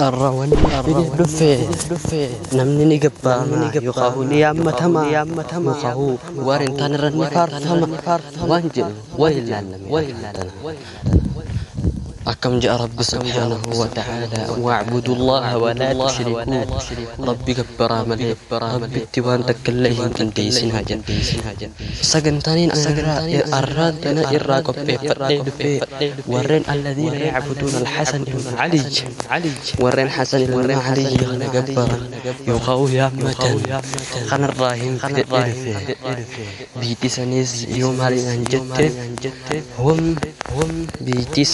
Arra wanni fide dhufe namni ni gabbaama yookaan ni yaammatama yookaan waan hin taane irra ni faarfama waan jedhu wal ilaalame. Akkam ja'a Rabbi subhaanahu wa ta'ala, wa'budu Allaha wa laa tushrikuu, Rabbi gabbaraa malee Rabbitti waan takka illee hin qindeessinaa jedha. Sagantaaniin arraan tana irraa qopheeffadhee dhufee warreen alladhiina yacbuduuna alxasan ilma Caliy, warreen Xasan ilma Caliyyi kana gabbaran yookaan yaammatan kanarraa hin fidadhee dhufe. Biitti sanis yoo maaliidhaan jette, hum biitti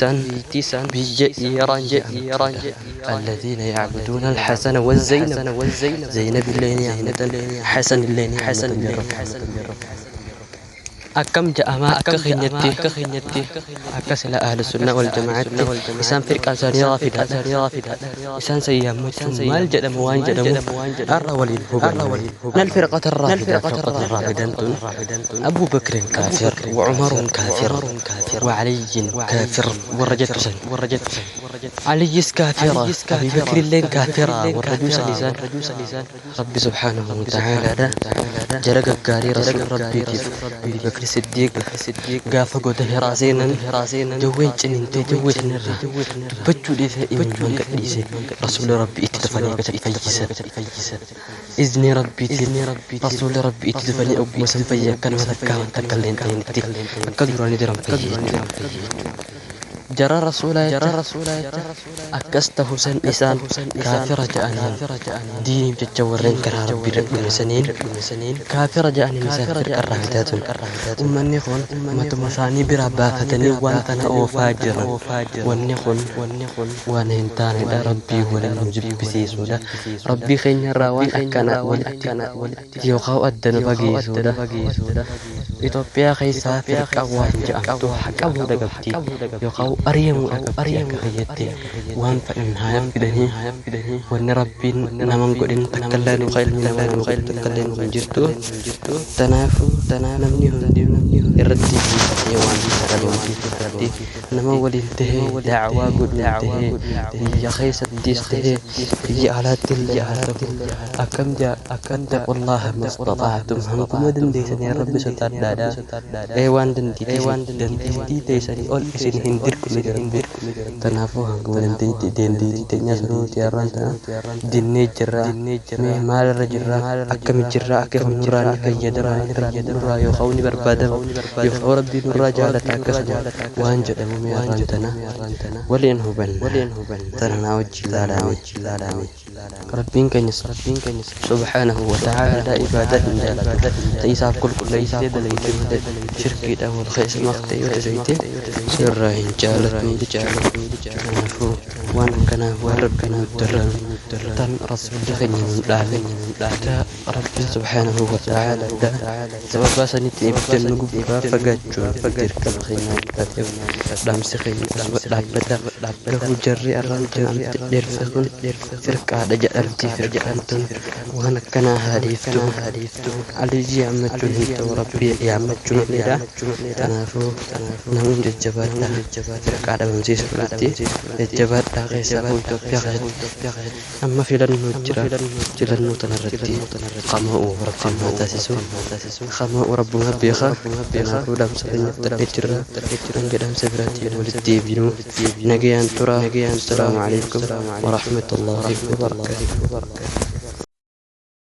san biyya Iiraan jedhamtudha. Alladhiina yacbuduuna alxasana wazaynab, Zaynab illee ni yaammatan, Xasan illee ni yaammatan jirra. Akkam ja'amaa akka keenyatti, akka sila ahlu sunnaa wal jamaa'aatti isaan firqaa isaanii raafidaadha. Isaan san yaammachuun maal jedhama waan jedhamu har'a waliin hubanna. Nal firqata raafidaa, firqata raafidan tun Abu Bakrin kaafir wa Umarun kaafir wa Aliyyin kaafir warra jettu san. Aliyyis kaafira, Abi Bakri illeen kaafira warra juusan isaan. Rabbi subhaanahu wa ta'aalaadha jara gaggaarii rasuul Rabbiitiif Abi Bakri Siddiiq gaafa goda Hiraa seenan jawween ciniintee jawwee sanirraa dubbachuu dhiisee imimmaan gadhiise, rasuula Rabbi itti dafanii akka fayyisan. Izni Rabbiitiin rasuula Rabbi itti dafanii ogguma san fayye, akka nama takkaa waan takka illee hin ta'initti akka duraanii jiran fayye jechuudha. Jara rasuulaa jecha akkas tahu san isaan kaafira ja'aniin, diiniif jecha warreen karaa Rabbii irra dhume saniin kaafira ja'aniin isaan firqa raafidaa tun. Ummanni kun matuma isaanii biraa baafatanii waan kana oofaa jiran. Wanni kun waan hin taanedha, Rabbii waliin nu jibbisiisuudha, Rabbii keenya irraa waan akkana walitti yookaan adda nu fageessuudha. Itoophiyaa keessaa firqa waan jedhamtu haqamuudha qabdi yookaan ari'amuudha qabdi. Akka fayyatti waan fedhan haa fidanii, wanni Rabbiin naman godhin takkallee nu ilmi namaa nu godhin takkallee nu hin jirtu. Tanaafuu namni hundi irratti xiyyeeffatee waan irratti nama waliin tahee daawaa godhuun tahee, biyya keessattis tahee biyya alaatti illee haa ta'u, akkam jaa, fattaqullaha mastaxa'tum, hanguma dandeessanii Rabbi sodaadhaadha. Ee waan dandeettii teessanii ol isin hin dirqu jedhamte. Kanaafuu hanguma dandeettii teenyaa sanuuti har'aan tana dinnee jirra. Mee maalirra jirra, akkami jirra, akka nurraa ni fayyadama, nurraa yookaan ni barbaadama yookaan Rabbii nurraa jaalata akkasuma waan jedhamu, mee har'aan tana waliin hubanna, tana naa wajjin ilaalame. Rabbiin keenya subhaanahu wa ta'aala ibaadaa hin jaalatu ta isaaf qulqulleessitee dalaydee malee, shirkiidhaan wal keessa maqtee yoo dalaydee sirraa hin jaalatu jechuudha. Kanaafuu waan akkanaa waan Rabbiin nutti darranu, tan rasuulli keenya nun dhaame, ta Rabbiin subhaanahu wa ta'aala sababaa sanitti ibidda nu gubbuurraa fagaachuun dirqama keenya waan taateef, dhaamsi keenya asuma dhaabbata. Garuu jarri arraan tana itti dheerfe kun firqaadha jedhamti. Firqaan tun waan akkanaa haa dhiiftu. Aliyyi yaammachuun hin ta'u, Rabbii yaammachuu maleedha. Kanaafuu namni jajjabaadha, firqaa dhabamsiisuu irratti jajjabaadhaa. Keessaa Itoophiyaa keessatti amma filannoo jira. Filannoo tanarratti qama'uu Rabbiin haa taasisu, qama'uu Rabbuma beeka. Kanaafuu dhaamsa keenya fudhadhee jirra. Hanga dhaamsa biraatiin walitti deebinu nagayaan tura. Assalaamu alaikum warahmatullaahi wabarakaatuh.